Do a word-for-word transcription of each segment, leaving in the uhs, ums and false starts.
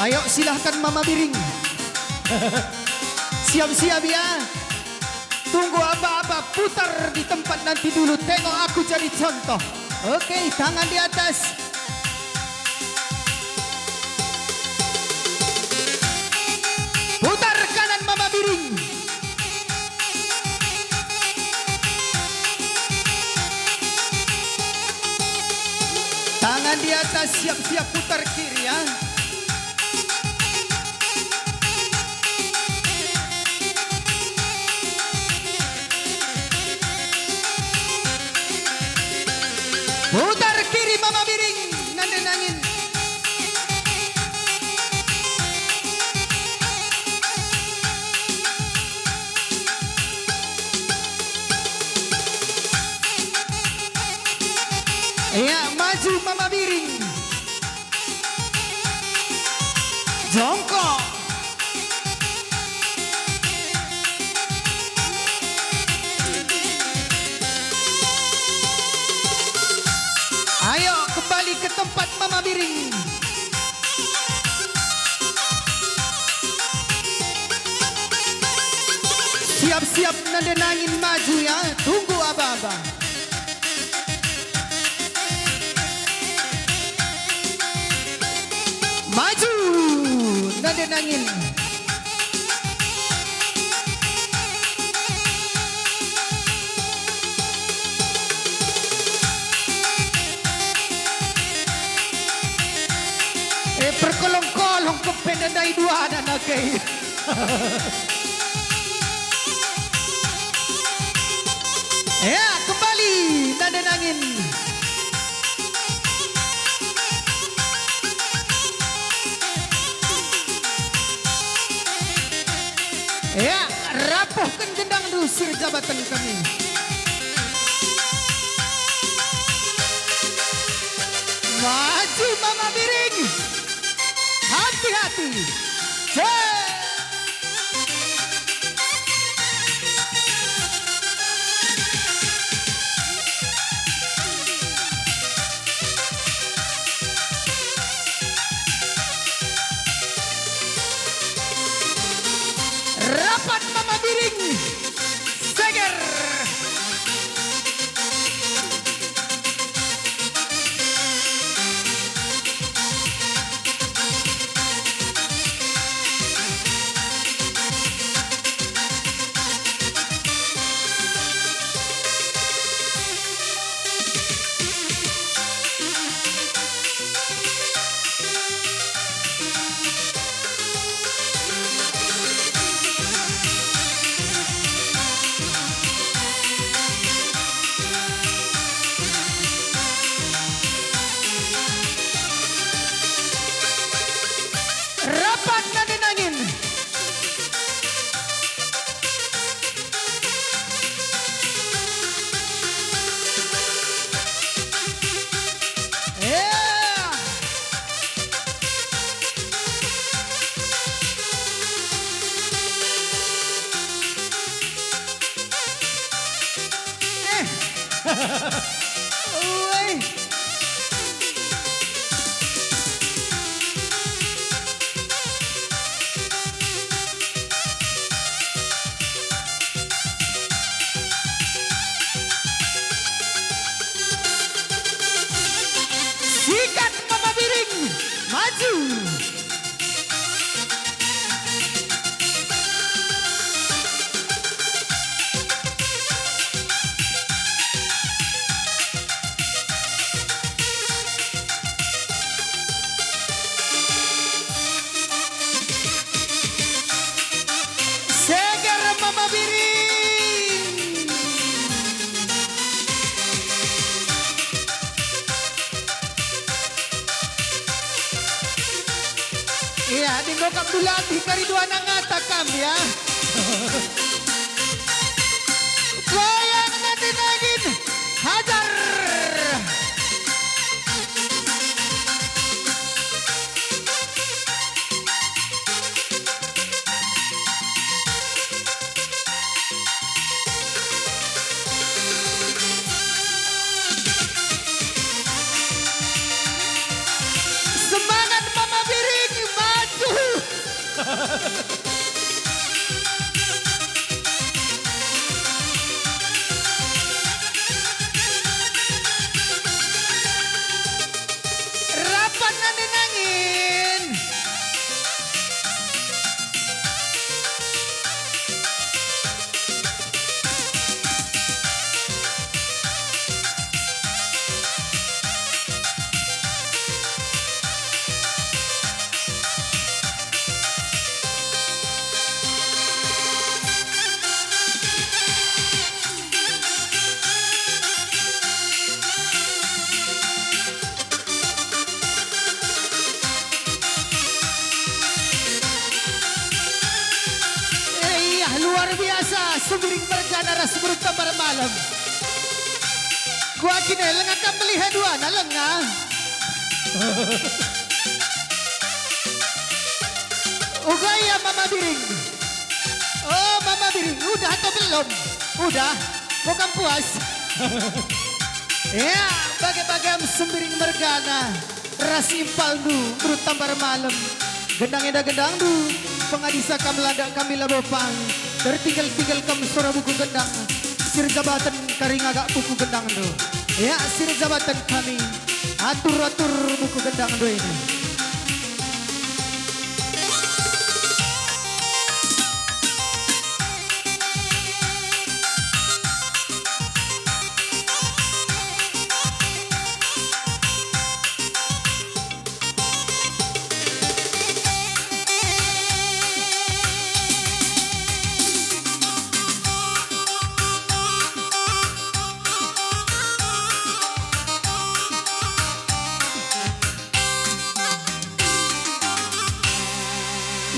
Ayo, silahkan Mama Biring. Siap-siap ya. Tunggu aba-aba, putar di tempat nanti dulu. Tengok aku jadi contoh. Oke, tangan di atas. Putar kanan Mama Biring. Tangan di atas, siap-siap putar kiri ya. Putar kiri Mama Biring, nande nangin. Ya, maju Mama Biring. Jongkok. Ayo, kembali ke tempat Mama Biring. Siap-siap nande nangin maju ya, tunggu aba-aba. Maju, nande nangin. Eh, perkolong-kolong kepen ndai duana nake. Ya, kembali nande nangin. Ya, rapuhken gendangndu, sir jabaten kami. Maju Mama Biring. Hati-hati. Cek. Rapat Mama Biring. Seger. Rapat nande nangin. Eh. Uai. Sikat Mama Biring, maju. Seger Mama Biring. Iya, adi enggo kam dulati kari duana ngata kam, ya. Goyang nande nangin, hajar. Semangat Mama Biring, maju. Rapat nande nangin. Eh, iya, luar biasa, Sembiring mergana ras Beru Tambar Malem. Kuakine lenga kam melihe duana lenga. Uga ia Mama Biring. Oh, Mama Biring, udah atau belum? Udah. Mau kam puas? Ya, bage-bagem Sembiring mergana ras impalndu, Beru Tambar Malem. Gendang enda gendangndu, pengadisa kam landak kami labo pang. Tertinggal-tinggal kam suara buku gendang. Sir Jabaten kari ngagak buku gendangndu. Ya, Sir Jabaten kami. Atur-atur buku gendangndu ini.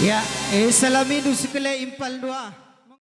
Ya, eh, salamindu sekele impal dua.